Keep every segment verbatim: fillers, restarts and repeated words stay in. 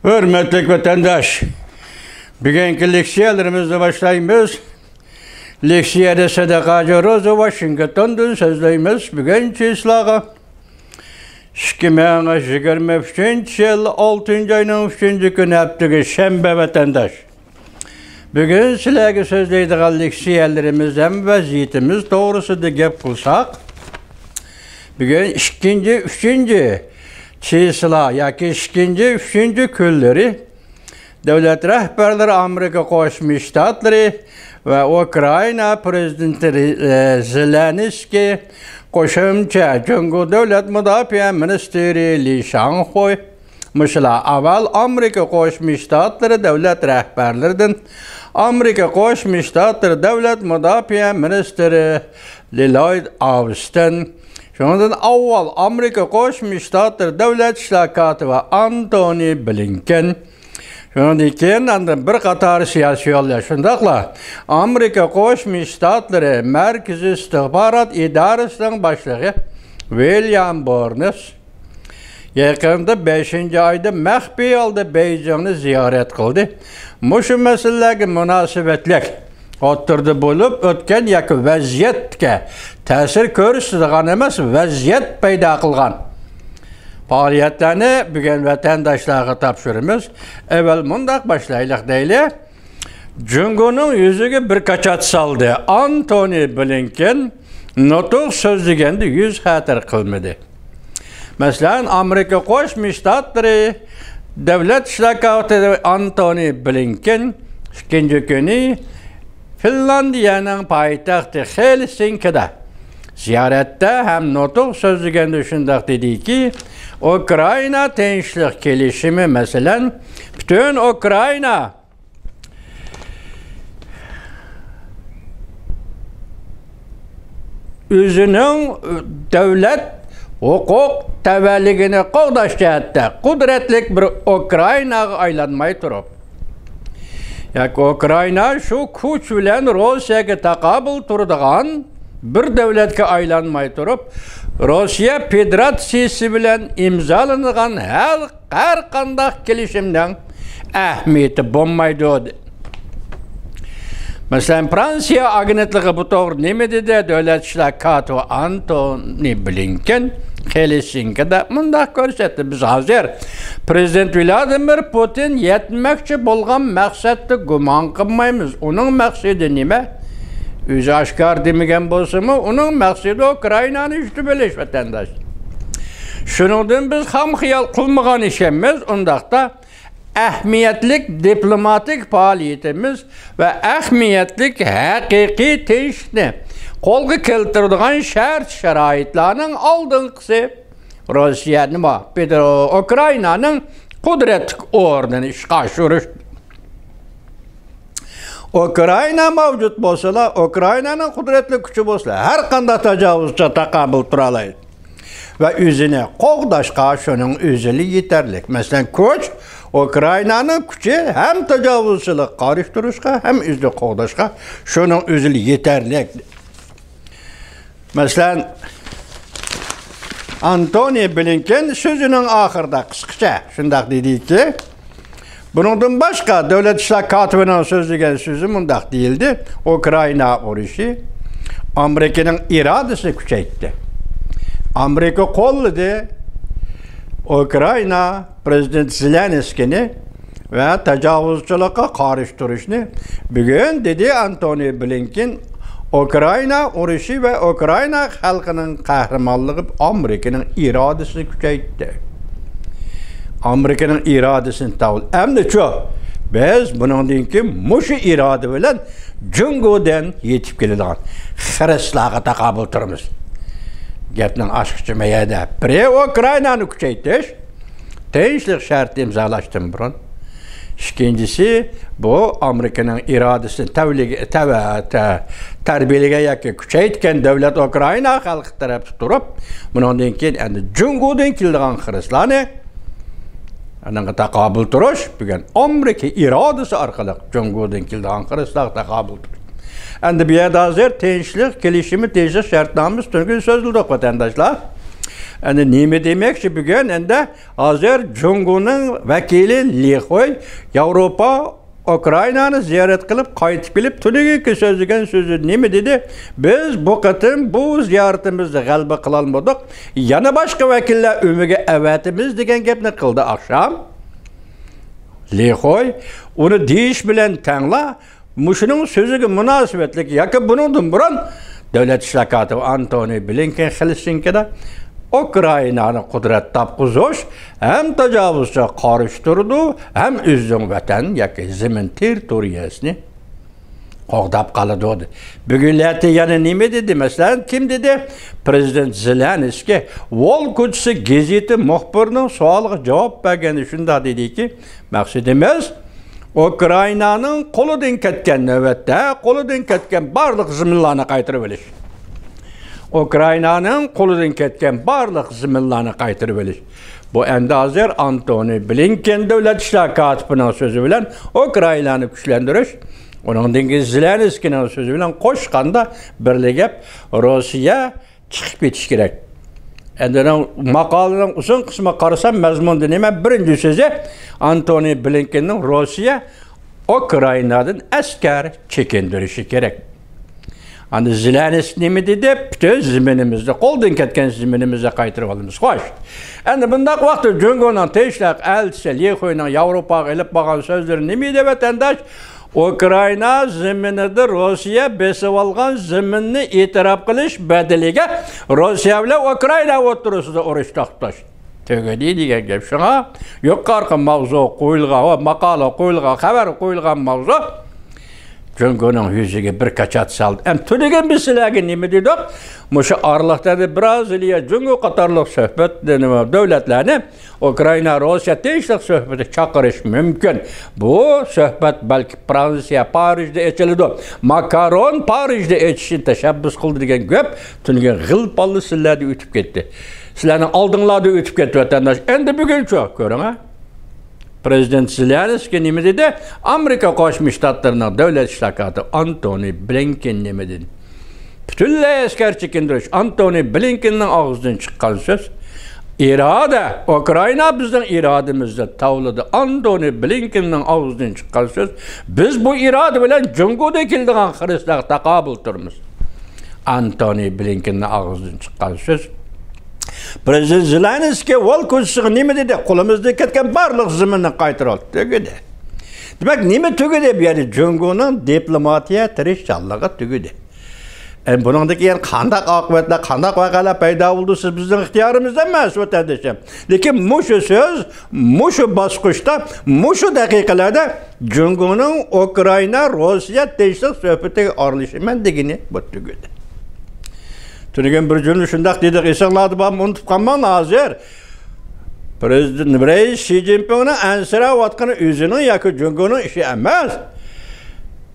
ھۆرمەتلىك ۋەتەنداش، بۈگۈنكى لېكسىيەلىرىمىزنى باشلايمىز. لېكسىيەدە سەدىقە ھاجى روزى ۋاشىنگتوندىن سۆزلەيمىز. بۈگۈن چىسلاغا ئىككى مىڭ يىگىرمە ئۈچىنچى يىل ئالتىنچى ئاينىڭ ئۈچىنچى كۈنى، ھەپتىگە شەنبە، ۋەتەنداش. بۈگۈن سىلەرگە سۆزلەيدىغان لېكسىيەلىرىمىز ھەم ۋەزىيىتىمىز توغرىسىدا گەپ قىلساق، بۈگۈن ئىككىنچى، ئۈچىنچى چىسلا ياكى ئىككىنچى، ئۈچىنچى كۈنلىرى دۆلەت رەھبەرلىرى ئامېرىكا قوشما شتاتلىرى ۋە ئۇكرائىنا پىرېزىدېنتى، ئە، زېلېنسكىي، قوشۇمچە جۇڭگو دۆلەت مۇداپىئە مىنىستىرى لى شاڭخۇي، مۇشۇلار ئاۋۋال ئامېرىكا قوشما شتاتلىرى دۆلەت رەھبەرلىرىدىن ئامېرىكا قوشما شتاتلىرى دۆلەت مۇداپىئە مىنىستىرى للويد ئاۋستىن، شۇنىڭدىن ئاۋۋال ئامېرىكا قوشما شتاتلىرى دۆلەت ئىشلار كاتىپى ئانتونى بلىنكېن، شۇنىڭدىن كېيىن ئاندىن بىر قاتار سىياسىيونلار، شۇنداقلا ئامېرىكا قوشما شتاتلىرى مەركىزىي ئىستىخبارات ئىدارىسىنىڭ باشلىقى ۋىليام بورنس، يېقىندا بەشىنچى ئايدا مەخپىي ھالدا بېيجىڭنى زىيارەت قىلدى. مۇشۇ مەسىلىلەرگە مۇناسىۋەتلىك ئوتتۇرىدا بولۇپ ئۆتكەن ياكى ۋەزىيەتكە تەسىر كۆرسىتىدىغان ئەمەس، ۋەزىيەت پەيدا قىلغان پائالىيەتلەرنى بۈگۈن ۋەتەنداشلارغا تاپشۇرىمىز. ئەۋۋەل مۇنداق باشلايلىق دەيلى. جۇڭگونىڭ يۈزىگە بىر كاچات سالدى. ئانتونى بلىنكېن نۇتۇق سۆزلىگەندە يۈز خەتىرە قىلمىدى. مەسىلەن، ئامېرىكا قوشما شتاتلىرى دۆلەت ئىشلار كاتىپى ئانتونى بلىنكېن ئىككىنچى كۈنى فىنلاندىيەنىڭ پايتەختى خېلسىنكىدا زىيارەتتە ھەم نۇتۇق سۆزلىگەندە شۇنداق دېدىكى، ئۇكرائىنا تىنچلىق كېلىشىمى، مەسىلەن، پۈتۈن ئۇكرائىنا ئۆزىنىڭ دۆلەت ھوقۇق تەۋەلىكىنى قوغداش جەھەتتە قۇدرەتلىك بىر ئۇكرائىناغا ئايلانماي تۇرۇپ، ياكى ئۇكرائىنا شۇ كۈچ بىلەن روسىيەگە تاقابىل تۇرىدىغان بىر دۆلەتكە ئايلانماي تۇرۇپ، روسىيە فېدېراتسىيىسى بىلەن ئىمزالىنىدىغان ھەر، ھەر قانداق كېلىشىمنىڭ ئەھمىيىتى بولمايدۇ. مەسىلەن، فرانسىيە ئاگېنتلىقى بۇ توغرىدا نېمە دېدى؟ دۆلەت ئىشلار كاتىپى ئانتونى بلىنكېن خېلسىنكىدا مۇنداق كۆرسەتتى: بىز ھازىر پىرېزىدېنت ۋلادىمىر پۇتىن يەتمەكچى بولغان مەقسەتتە گۇمان قىلمايمىز. ئۇنىڭ مەقسىتى نېمە؟ ئۆزى ئاشكارا دېمىگەن بولسىمۇ، ئۇنىڭ مەقسىتى ئۇكرائىنانى يۇتۇپ ئېلىش، ۋەتەنداش. شۇنىڭدىن بىز خام خىيال قىلمىغان ئىكەنمىز. ئۇنداقتا ئەھمىيەتلىك دىپلوماتىك پائالىيىتىمىز ۋە ئەھمىيەتلىك ھەقىقىي تىنچلىقنى قولغا كەلتۈرىدىغان شەرت شارائىتلارنىڭ ئالدىنقىسى روسىيە نېمە؟ ئۇكرائىنانىڭ قۇدرەتلىك ئورنىنى ئىشقا ئاشۇرۇش. ئۇكرائىنا مەۋجۇت بولسىلا، ئۇكرائىنانىڭ قۇدرەتلىك كۈچى بولسىلا، ھەر قانداق تاجاۋۇزچىغا تاقابىل تۇرالايدۇ. ۋە ئۆزىنى قوغداشقا شۇنىڭ ئۆزىلا يېتەرلىك. مەسىلەن، كۈچ ئۇكرائىنانىڭ كۈچى ھەم تاجاۋۇزچىلىققا قارشى تۇرۇشقا، ھەم ئۆزىنى قوغداشقا شۇنىڭ ئۆزىلا يېتەرلىك. مەسىلەن، ئانتونى بلىنكېن سۆزىنىڭ ئاخىرىدا قىسقىچە شۇنداق دېدىكى، بۇنىڭدىن باشقا، دۆلەت ئىشلار كاتىپىنىڭ سۆزلىگەن سۆزى مۇنداق دېيىلدى: ئۇكرائىنا ئۇرۇشى ئامېرىكىنىڭ ئىرادىسىنى كۈچەيتتى. ئامېرىكا قوللىدى ئۇكرائىنا پىرېزىدېنت زېلېنسكىينى ۋە تاجاۋۇزچىلىققا قارشى تۇرۇشنى. بۈگۈن، دېدى ئانتونى بلىنكېن، ئۇكرائىنا ئۇرۇشى ۋە ئۇكرائىنا خەلقىنىڭ قەھرىمانلىقى ئامېرىكىنىڭ ئىرادىسىنى كۈچەيتتى. ئامېرىكىنىڭ ئىرادىسىنى تاۋل-، ئەمدىچۇ؟ بىز بۇنىڭدىن كېيىن مۇشۇ ئىرادە بىلەن جۇڭگودىن يېتىپ كېلىدىغان خىرىسلارغا تاقابىل تۇرىمىز. گەپنىڭ ئاچقۇچى مەيەدە. بىرى، ئۇكرائىنانى كۈچەيتىش، تىنچلىق شەرتى ئىمزالاشتىن بۇرۇن. ئىككىنچىسى، بۇ ئامېرىكىنىڭ ئىرادىسىنى تەۋلىگە-، تەۋە-، تە-، تەربىيەلىگەن ياكى كۈچەيتكەن دۆلەت ئۇكرائىنا خەلقى تەرەپتە تۇرۇپ، بۇنىڭدىن كېيىن ئەمدى جۇڭگودىن كېلىدىغان خىرىسلارنى، ئۇنىڭغا تاقابىل تۇرۇش، بۈگۈن ئامېرىكا ئىرادىسى ئارقىلىق جۇڭگودىن كېلىدىغان خىرىسلارغا تاقابىل تۇرۇش. ئەمدى بۇ يەردە ھازىر تىنچلىق كېلىشىمى، تىنچلىق شەرتنامىسى تۈركۈم سۆزلىدۇق، ۋەتەنداشلار. ئەندى نېمە دېمەكچى بۈگۈن؟ ئەندى ھازىر جۇڭگونىڭ ۋەكىلى لى خۇي ياۋروپا ئۇكرائىنانى زىيارەت قىلىپ قايتىپ كېلىپ، تۈنۈگۈنكى سۆزلىگەن سۆزى نېمە دېدى؟ بىز بۇ قېتىم بۇ زىيارىتىمىزدە غەلىبە قىلالمىدۇق، يەنە باشقا ۋەكىللەر ئۆمىگە ئەۋەتىمىز دېگەن گەپنى قىلدى ئاخشام لى خۇي. ئۇنى دېيىش بىلەن تەڭلا، مۇشۇنىڭ سۆزىگە مۇناسىۋەتلىك ياكى بۇنىڭدىن بۇرۇن دۆلەت ئىشلار كاتىپى ئانتونى بلىنكېن خېلسىنكىدا ئۇكرائىنانى قۇدرەت تاپقۇزۇش ھەم تاجاۋۇزچىغا قارشى تۇرىدۇ، ھەم ئۆزىنىڭ ۋەتەن ياكى زېمىن تېررىتورىيەسىنى قوغداپ قالىدۇ، دېدى. بۈگۈنلەردە يەنە نېمە دېدى؟ مەسىلەن، كىم دېدى؟ پرېزىدېنت زېلېنسكىي ۋول كوچىسى گېزىتى مۇخبىرىنىڭ سوئالىغا جاۋاب بەرگەندە شۇنداق دېدىكى، مەقسىتىمىز ئۇكرائىنانىڭ قولىدىن كەتكەن، نۆۋەتتە قولىدىن كەتكەن بارلىق زېمىنلارنى قايتۇرۇۋېلىش. ئۇكرائىنانىڭ قولىدىن كەتكەن بارلىق زېمىنلارنى قايتۇرۇۋېلىش. بۇ ئەمدى ھازىر ئانتونى بلىنكېن دۆلەت ئىشلار كاتىپىنىڭ سۆزى بىلەن ئۇكرائىنانى كۈچلەندۈرۈش، ئۇنىڭدىن كېيىن زېلېنسكىينىڭ سۆزى بىلەن قوشقاندا بىرلىگەپ روسىيە چىقىپ كېتىش كېرەك. ئەندى ماقالىنىڭ ئۇزۇن قىسمىغا قارىسام، مەزمۇندا نېمە؟ بىرىنچى سۆزى، ئانتونى بلىنكېننىڭ روسىيە ئۇكرائىنادىن ئەسكەر چېكىندۈرۈشى كېرەك. ئەندى زېلېنسكىي نېمە دېدى؟ پۈتۈن زېمىنىمىزنى، قولدىن كەتكەن زېمىنىمىزنى قايتۇرۇۋالىمىز. خوش. ئەندى بۇنداق ۋاقىتتا جۇڭگونىڭ تېگىشلىق ئەلچىسى لى خۇينىڭ ياۋروپاغا ئېلىپ بارغان سۆزلىرى نېمە ئىدى، ۋەتەنداش؟ ئۇكرائىنا زېمىنىدا روسىيە بېسىۋالغان زېمىننى ئېتىراپ قىلىش بەدىلىگە روسىيە بىلەن ئۇكرائىنا ئوتتۇرىسىدا ئۇرۇش توختىتىش. تۈگىدى دېگەن گەپ شۇڭا. يۇقىرىقى ماۋزۇ قويۇلغان، ۋە ماقالە قويۇلغان، خەۋەر قويۇلغان ماۋزۇ جۇڭگونىڭ يۈزىگە بىر كاچات سالدى. ئەمدى تۈنۈگۈن بىز سىلەرگە نېمە دېدۇق؟ مۇشۇ ئارىلىقتا بىر بىرازىلىيە، جۇڭگو قاتارلىق سۆھبەت، نېمە، دۆلەتلەرنى ئۇكرائىنا، روسىيە تېگىشلىق سۆھبىتى چاقىرىش مۇمكىن. بۇ سۆھبەت بەلكى فرانسىيە، پارىژدا ئېچىلىدۇ. ماكرون پارىژدا ئېچىشنى تەشەببۇس قىلدى دېگەن گەپ تۈنۈگۈن غىل-پاللا سىلەردە ئۆتۈپ كەتتى. سىلەرنىڭ ئالدىڭلاردا ئۆتۈپ كەتتى، ۋەتەنداش. ئەمدى بۈگۈنچۇ؟ كۆرۈڭە. پرېزىدېنت زېلېنسكىي نېمە دېدى؟ ئامېرىكا قوشما شتاتلىرىنىڭ دۆلەت ئىشلار كاتىپى ئانتونى بلىنكېن نېمە دېدى؟ پۈتۈنلەي ئەسكەر چېكىندۈرۈش. ئانتونى بلىنكېننىڭ ئاغزىدىن چىققان سۆز. ئىرادە. ئۇكرائىنا بىزنىڭ ئىرادىمىزنى تاۋلىدى. ئانتونى بلىنكېننىڭ ئاغزىدىن چىققان سۆز. بىز بۇ ئىرادە بىلەن جۇڭگودا كېلىدىغان خىرىسلارغا تاقابىل تۇرىمىز. ئانتونى بلىنكېننىڭ ئاغزىدىن چىققان سۆز. پرېزىدېنت زېلېنسكىي ۋول كوچىسىغا نېمە دېدى؟ قولىمىزدىن كەتكەن بارلىق زېمىننى قايتۇرۇۋالدى. تۈگىدى. دېمەك، نېمە تۈگىدى؟ بۇ يەردە جۇڭگونىڭ دىپلوماتىيە تىرىشچانلىقى تۈگىدى. ئەمدى بۇنىڭدىن كېيىن قانداق ئاقىۋەتلەر، قانداق ۋەقەلەر پەيدا بولىدۇ، سىز بىزنىڭ ئىختىيارىمىزدا ئەمەس، ۋەتەندىشىم. لېكىن مۇشۇ سۆز، مۇشۇ باسقۇچتا، مۇشۇ دەقىقىلەردە جۇڭگونىڭ ئۇكرائىنا، روسىيە تىنچلىق سۆھبىتىگە ئارىلىشىمەن دېگىنى بۇ تۈگىدى. تۈنۈگۈن بىر جۈملە شۇنداق دېدۇق، ئېسىڭلاردا بارمۇ، ئۇنتۇپ قالماڭلار ھازىر. پرېزىدېنت رەئىس شى جىنپىڭنىڭ ئەنسىرەۋاتقىنى ئۆزىنىڭ ياكى جۇڭگونىڭ ئىشى ئەمەس.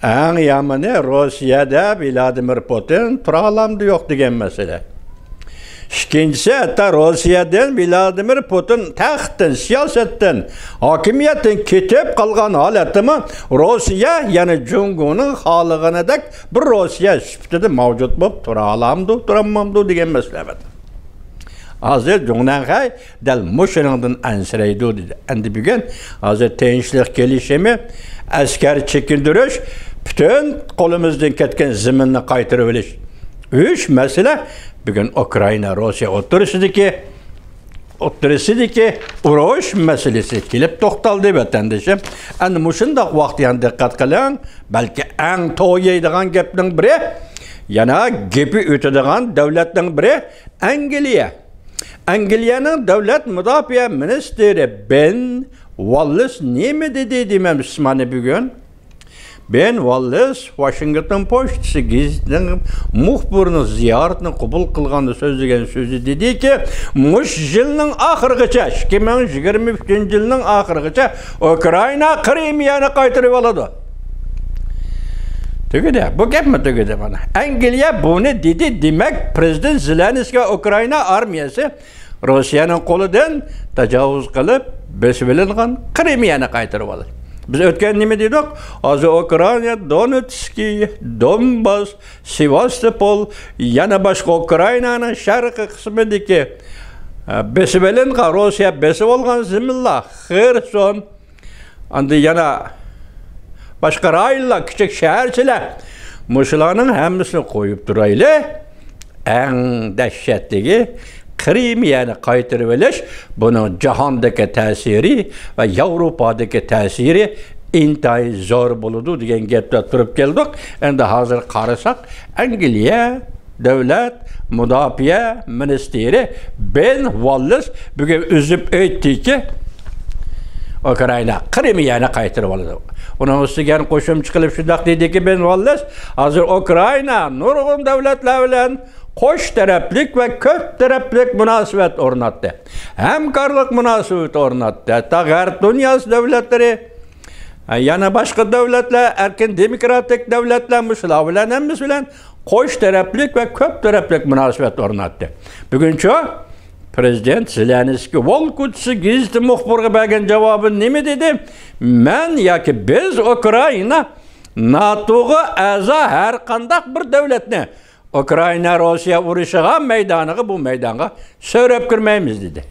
ئەڭ يامىنى، روسىيەدە ۋلادىمىر پۇتىن تۇرالامدۇ يوق دېگەن مەسىلە. ئىككىنچىسى، ھەتتا روسىيەدىن ۋلادىمىر پۇتىن تەختتىن، سىياسەتتىن، ھاكىمىيەتتىن كېتىپ قالغان ھالەتتىمۇ روسىيە يەنە جۇڭگونىڭ خالىغىنىدەك بىر روسىيە سۈپىتىدە مەۋجۇت بولۇپ تۇرالامدۇ، تۇرالمامدۇ دېگەن مەسىلە. ھازىر جۇڭنەنخەي دەل مۇشۇنىڭدىن ئەنسىرەيدۇ دېدى. ئەمدى بۈگۈن ھازىر تىنچلىق كېلىشىمى، ئەسكەر چېكىندۈرۈش، پۈتۈن قولىمىزدىن كەتكەن زېمىننى قايتۇرۇۋېلىش. ئۈچ مەسىلە بۈگۈن ئۇكرائىنا، روسىيە ئوتتۇرىسىدىكى، ئوتتۇرىسىدىكى ئۇرۇش مەسىلىسى كېلىپ توختالدى، ۋەتەندىشىم. ئەمدى مۇشۇنداق ۋاقىت يەنە دىققەت قىلىڭ. بەلكى ئەڭ توۋا يەيدىغان گەپنىڭ بىرى، يەنە گېپى ئۆتىدىغان دۆلەتنىڭ بىرى ئەنگلىيە. ئەنگلىيەنىڭ دۆلەت مۇداپىئە مىنىستىرى بېن ۋاللېس نېمە دېدى دېمەمسىز مانا بۈگۈن؟ بېن ۋاللېس ۋاشىنگتون پوچتىسى گېزىتىنىڭ مۇخبىرىنىڭ زىيارىتىنى قوبۇل قىلغاندا سۆزلىگەن سۆزى دېدىكى، مۇشۇ يىلنىڭ ئاخىرىغىچە، ئىككى مىڭ يىگىرمە ئۈچىنچى يىلنىڭ ئاخىرىغىچە ئۇكرائىنا قىرىمىيەنى قايتۇرۇۋالىدۇ. تۈگىدى. بۇ گەپمۇ تۈگىدى مانا. ئەنگلىيە بۇنى دېدى، دېمەك، پرېزىدېنت زېلېنسكىي ئۇكرائىنا ئارمىيەسى روسىيەنىڭ قولىدىن تاجاۋۇز قىلىپ، بېسىۋېلىنغان قىرىمىيەنى قايتۇرۇۋالدى. بىز ئۆتكەن نېمە دېدۇق؟ ھازىر ئۇكرائىنا، دونېتسكىي، دونباس، سېۋاستوپول، يەنە باشقا ئۇكرائىنانىڭ شەرقىي قىسمىدىكى بېسىۋېلىنغان، روسىيە بېسىۋالغان زېمىنلار، خېرسون، ئاندىن يەنە باشقا رايونلار، كىچىك شەھەرچىلەر، مۇشۇلارنىڭ ھەممىسىنى قويۇپ تۇرايلى. ئەڭ دەھشەتلىكى، قىرىمىيەنى قايتۇرۇۋېلىش، بۇنىڭ جاھاندىكى تەسىرى ۋە ياۋروپادىكى تەسىرى ئىنتايىن زور بولىدۇ، دېگەن گەپتە تۇرۇپ كەلدۇق. ئەمدى ھازىر قارىساق، ئەنگلىيە دۆلەت مۇداپىئە مىنىستىرى بېن ۋاللېس بۈگۈن ئۈزۈپ ئېيتتىكى، ئۇكرائىنا قىرىمىيەنى قايتۇرۇۋالىدۇ. ئۇنىڭ ئۈستىگە يەنە قوشۇمچە قىلىپ شۇنداق دېدىكى، بېن ۋاللېس، ھازىر ئۇكرائىنا نۇرغۇن دۆلەتلەر بىلەن قوش تەرەپلىك ۋە كۆپ تەرەپلىك مۇناسىۋەت ئورناتتى. ھەمكارلىق مۇناسىۋىتى ئورناتتى. ھەتتا غەرب دۇنياسى دۆلەتلىرى، يەنە باشقا دۆلەتلەر، ئەركىن دېموكراتىك دۆلەتلەر، مۇشۇلار بىلەن، ھەممىسى بىلەن قوش تەرەپلىك ۋە كۆپ تەرەپلىك مۇناسىۋەت ئورناتتى. بۈگۈنچۇ پىرېزىدېنت زېلېنسكىي ۋول كۇتسى گېزىتى مۇخبىرىغا بەرگەن جاۋابى نېمە دېدى؟ مەن ياكى بىز ئۇكرائىنا ناتوغا ئەزا ھەر قانداق بىر دۆلەتنى ئۇكرائىنا روسىيە ئۇرۇشىغا مەيدانىغا، بۇ مەيدانغا سۆرەپ كىرمەيمىز دېدى.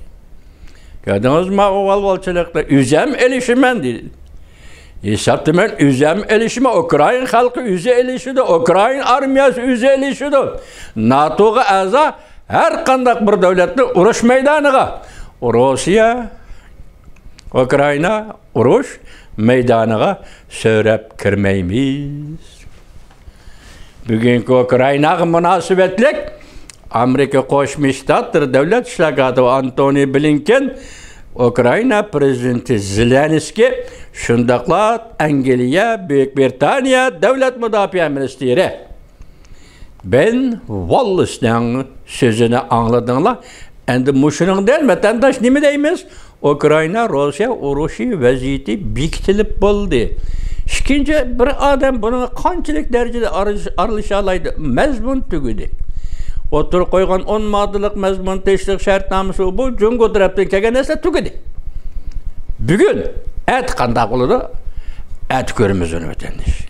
كۆردىڭىزمۇ ئۇ ۋالۋالچىلىقنى؟ ئۆزەم ئېلىشىمەن دېدى. ھېسابتا مەن ئۆزەم ئېلىشىمەن، ئۇكرائىن خەلقى ئۆزى ئېلىشىدۇ، ئۇكرائىن ئارمىيەسى ئۆزى ئېلىشىدۇ. ناتوغا ئەزا ھەر قانداق بىر دۆلەتنى ئۇرۇش مەيدانىغا، روسىيە، ئۇكرائىنا ئۇرۇش مەيدانىغا سۆرەپ كىرمەيمىز. بۈگۈنكى ئۇكرائىناغا مۇناسىۋەتلىك ئامېرىكا قوشما شتاتلىرى دۆلەت ئىشلار كاتىپى ئانتونى بلىنكېن، ئۇكرائىنا پىرېزىدېنتى زېلېنسكىي، شۇنداقلا ئەنگلىيە، بۈيۈك بىرىتانىيە دۆلەت مۇداپىئە مىنىستىرى بېن ۋاللېسنىڭ سۆزىنى ئاڭلىدىڭلار. ئەمدى مۇشۇنىڭدىن ۋەتەنداش نېمە دەيمىز؟ ئۇكرائىنا روسىيە ئۇرۇشى ۋەزىيىتى بېكىتىلىپ بولدى. ئىككىنچى، بىر ئادەم بۇنىڭغا قانچىلىك دەرىجىدە ئارىلىش-، ئارىلىشالايدۇ؟ مەزمۇن تۈگىدى. ئوتتۇرىغا قويغان ئون ماددىلىق مەزمۇن، تىنچلىق شەرتنامىسى، بۇ جۇڭگو تەرەپتىن كەلگەن نەرسە تۈگىدى. بۈگۈن، ئەتە قانداق بولىدۇ؟ ئەتە كۆرىمىز ئۇنى، ۋەتەنداش.